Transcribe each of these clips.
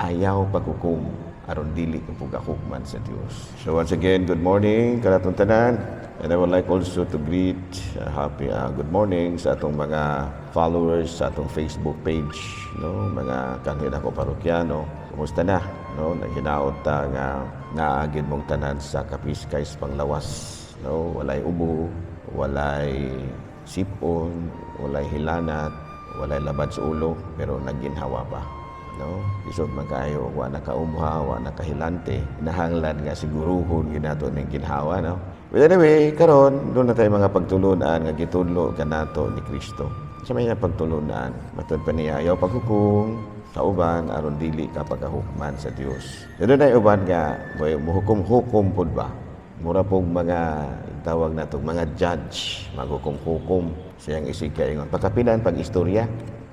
Ayaw paghukom aron dili ka pagahukman sa Dios. So once again, good morning kanatong tanan. And I would like also to greet happy good morning sa atong mga followers sa atong Facebook page, no, mga kanhi nako parokyano. Kumusta na, no? Naghinaot ta nga naa gyud mong tanan sa kapiskay sa panglawas, no? Walay ubo, walay sipon, walay hilanat, walay labad sa ulo, pero nagginhawa pa, no? Isod man kaayo, wa na kaumha, wa na kahilante. Nahanglan nga siguruhon ginato ning ginhawa, no? But anyway, karon duna tay mga pagtulunan nga gitudlo kanato ni Kristo. Sa may pagtulunan, matod pa niya, ayaw paghukom sa uban aron dili ka pagahukman sa Dios. So dunay uban nga boy muhukom-hukom pud ba? Mura pog mga tawag nato mga judge, maghukom-hukom siyang isig kaingon. Pakapinan pag istorya,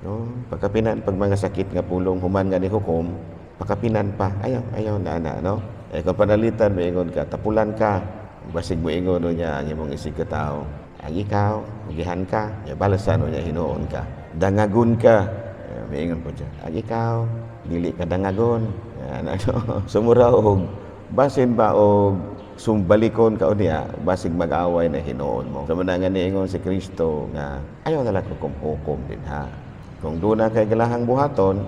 no? Pakapinan pag mga sakit nga pulong human nga ni hukom, pakapinan pa. Ayaw, ayaw na ana, no? Eh kung panalitan moingon ka, tapulan ka. Basig moingon no niya ang imong isig ka tao. Ang ikaw, mugihan ka, ya balasan no niya hinuon ka. Dangagon ka. Eh, moingon po siya. Ang ikaw, dili ka dangagon. Yan, ano. Sumura og basin ba og sumbalikon ka unya, basig mag-away na hinuon mo. So nga niingon si Kristo nga ayaw na lang hukom-hukom din ha. Kung duna kay galahang buhaton,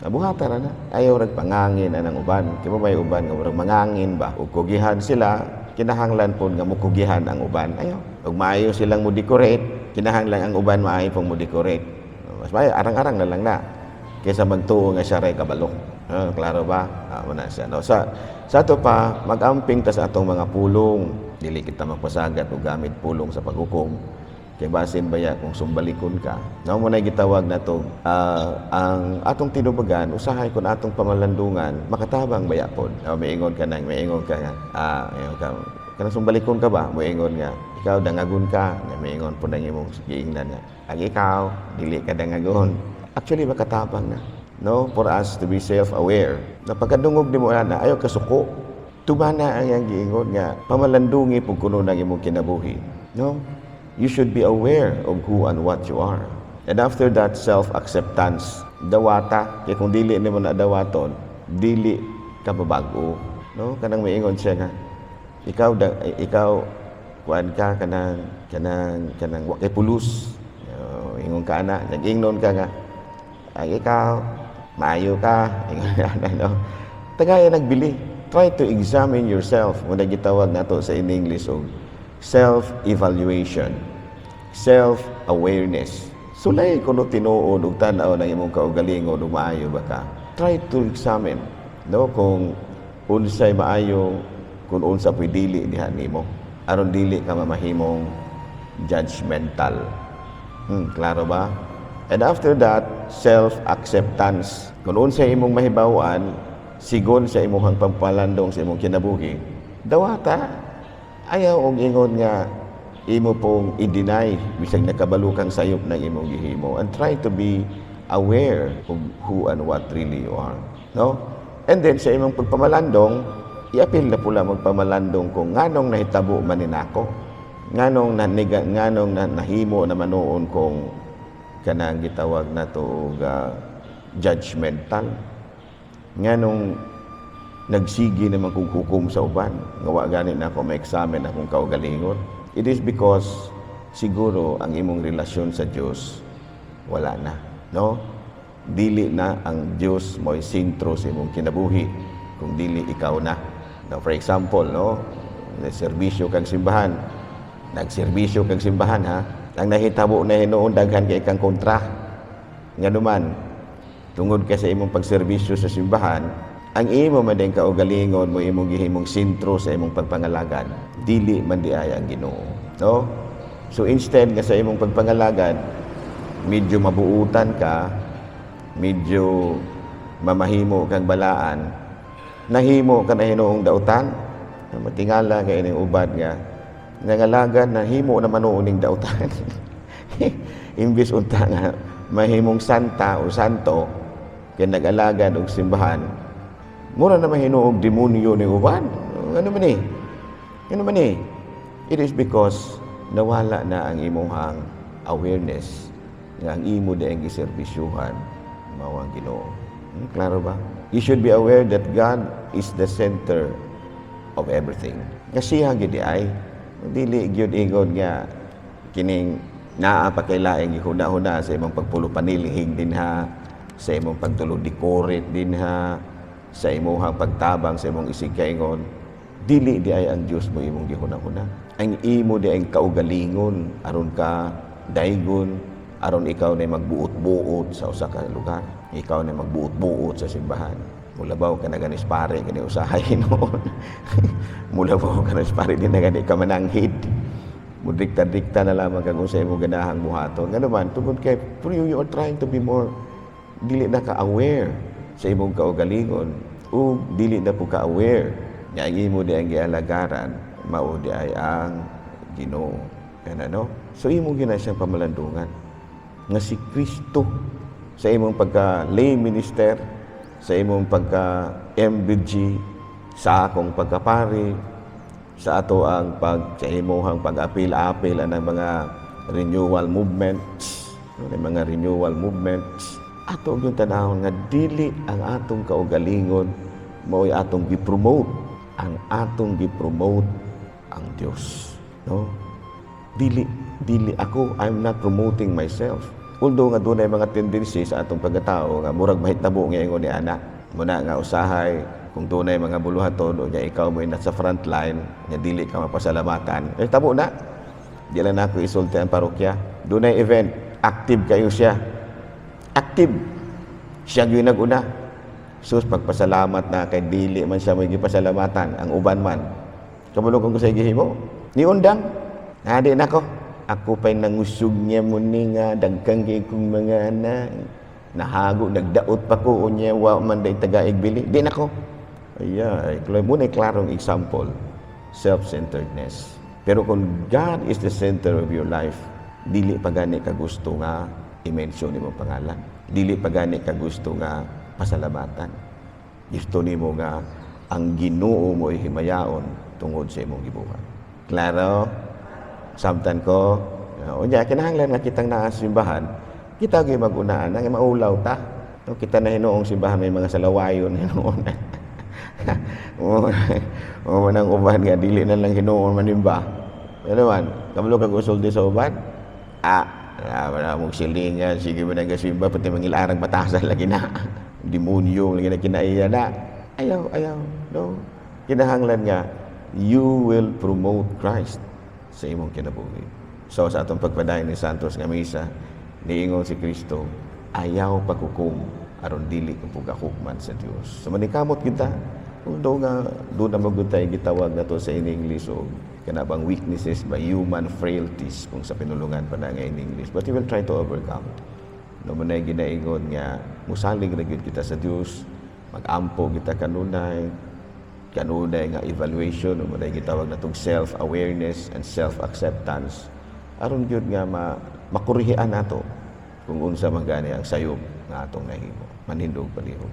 buhatan na na. Ayaw rag pangangin anang uban. Kay mo may uban nga murag mangangin ba? Ug kugihan sila, kinahanglan pud nga mukugihan ang uban. Ayaw. Ug maayo silang mo decorate, kinahanglan ang uban maayo pong mo decorate. Mas maayo arang-arang na lang na kaysa magtuo nga siya ray kabalo. Ah, klaro ba? Ah, mo na siya. No? Sa ato pa, mag-amping ta sa atong mga pulong. Dili kita magpasagat o gamit pulong sa paghukom. Kay basin baya kung sumbalikon ka. No mo na gitawag na to ang atong tinubagan usahay kung atong pamalandungan makatabang baya pod. Oh, maingon ka nang maingon ka nga. Ah, ingon ka kanang sumbalikon ka ba? Moingon nga ikaw dangagon ka, nga maingon po nang imong giingnan nga. Ang ikaw dili ka dangagon. Actually makatabang na. No, for us to be self-aware. Na pagkadungog nimo ana, ayaw kasuko. Tumana ang iyang giingon nga pamalandungi pug kuno ng imong kinabuhi. No? You should be aware of who and what you are. And after that, self-acceptance. Dawata, kay kung dili nimo na dawaton, dili ka mabago. No? Kanang maingon siya nga, ikaw da, ikaw kuan ka kanang wa kay pulos. Ingon ka ana, nag-ingnon ka nga, ay ikaw, maayo ka, ingon ka ana, no? Tagaya nagbili. Try to examine yourself. Muna gitawag nato sa in English og self-evaluation, self-awareness. Sulay kuno tinuod ug tan-aw ng imong kaugalingon ug maayo ba ka. Try to examine, no, kung unsay maayo, kung unsa puy dili diha nimo aron dili ka mamahimong judgmental. Klaro ba? And after that, self-acceptance. Kung unsay imong mahibaw-an, sigon sa imong pagpalandong sa imong kinabuhi, dawata. Ayaw og ingon nga imo pong i-deny bisag nakabalo kang sayop ng imong gihimo and try to be aware of who and what really you are. No? And then sa imong pagpamalandong, iapil na pula magpamalandong kung nganong nahitabo man ni nako. Nganong naniga, nganong na, nahimo na manuon kung kanang gitawag na to og judgmental. Nganong nagsige naman kong hukom sa uban nga wa gani na ako ma-examine akong kaugalingon. It is because siguro ang imong relasyon sa Dios wala na, no? Dili na ang Dios mo'y sentro sa imong kinabuhi kung dili ikaw na. Now, for example, no, serbisyo kang simbahan, nagserbisyo kang simbahan ha, ang nahitabo na hinuon daghan kay kang kontra. Nga naman, tungod ka sa imong pagserbisyo sa simbahan, ang imo man din kaugalingon mo imong gihimong sentro sa imong pagpangalagad, dili man di ay ang Ginoo. No? So instead nga sa imong pagpangalagad, medyo mabuutan ka, medyo mamahimo kang balaan, nahimo ka na hinuong dautan, matingala kay ining uban nga nangalagad nahimo na manuon ning dautan. Imbis unta nga mahimong santa o santo kay nag-alagad og simbahan, mura na mahinuog demonyo ni uban. Ano man eh? Ano man eh? It is because nawala na ang imuhang awareness nga ang imo di ang giserbisyuhan mao ang Ginoo. Klaro ba? You should be aware that God is the center of everything. Nga siya gid ay dili gyud ingon nga kining naa pa kay laing gihuna-huna sa imong pagpulo panilhig dinha, sa imong pagtulo decorate dinha, sa imong pagtabang sa imong isig kaingon. Dili di ay ang Dios mo imong gihuna-huna. Ang imo di ay kaugalingon aron ka daygon, aron ikaw na magbuot-buot sa usa ka lugar, ikaw na magbuot-buot sa simbahan. Mulabaw ka na ganis pare gani usahay hinuon. Mulabaw ka na pare, di na gani ka mananghid. Mudikta-dikta na lamang kang unsa imong ganahang buhaton. Ngano man? Tungod kay for you, you are trying to be more, dili na ka aware sa imong kaugalingon ug dili na po ka aware nga ang imo di ang gialagaran mao di ay ang Ginoo. Kana, no? So imo gina siyang pamalandungan nga si Kristo sa imong pagka lay minister, sa imong pagka MBG, sa akong pagkapari, sa ato ang pag sa imuhang pag-apil-apil ang mga renewal movements, no, ang mga renewal movements, ato yung tanahon nga dili ang atong kaugalingon mao'y atong gi-promote. Ang atong gi-promote ang Dios, no? Dili dili ako, I'm not promoting myself. Although nga dunay mga tendency sa atong pagkatao nga murag mahitabo nga ingon ni ana muna nga usahay kung dunay mga buluhaton o nya ikaw mo nasa front line nga dili ka mapasalamatan, eh tabo na. Di lang nako isulti ang parokya. Dunay event, active kayo siya, active siya gyud nag-una. Sus, pagpasalamat na kay dili man siya may gipasalamatan, ang uban man. Kabalo kung sa gihimo ni undang adi nako, ako pa'y nangusog niya mo ni nga dagkang kay kong mga anak nahago, nagdaot pa ko, unya wa man day tagaig bili, di nako. Ay, mo na klarong example, self-centeredness. Pero kung God is the center of your life, dili pa gani ka gusto nga i-mention imong pangalan, dili pa gani ka gusto nga pasalamatan. Gusto nimo nga ang Ginoo mo himayaon tungod sa imong gibuhat. Klaro? Samtan ko? Unya kinahanglan nga kitang naa sa simbahan, kita gyud mag-unaan nga maulaw ta. No, kita na hinuong simbahan may mga salawayon hinuon. O, o manang uban nga dili na lang hinuon manimba. Ano man, kabalo kag usulti sa uban? Ah, wala mong silingan, sige mo nagasimba, pati mangilarang batasan lagi na. Demonyo, lagi na kinaiya na. Ayaw, ayaw, no. Kinahanglan nga, you will promote Christ sa imong kinabuhi. So sa atong pagpadayon ni Santos nga misa, niingon si Kristo, "Ayaw paghukom aron dili ka pugahukman sa Dios." So manikamot kita, although nga doon na magud tayo gitawag na to sa in English o kanabang weaknesses by human frailties kung sa pinulungan pa na nga in English, but we will try to overcome. No mo na ginaingon nga musalig ra gyud kita sa Dios, magampo kita kanunay, kanunay nga evaluation o mo na gitawag na tong self-awareness and self-acceptance aron gyud nga makurihian nato kung unsa man gani ang sayop nga atong nahimo. Manindog palihog.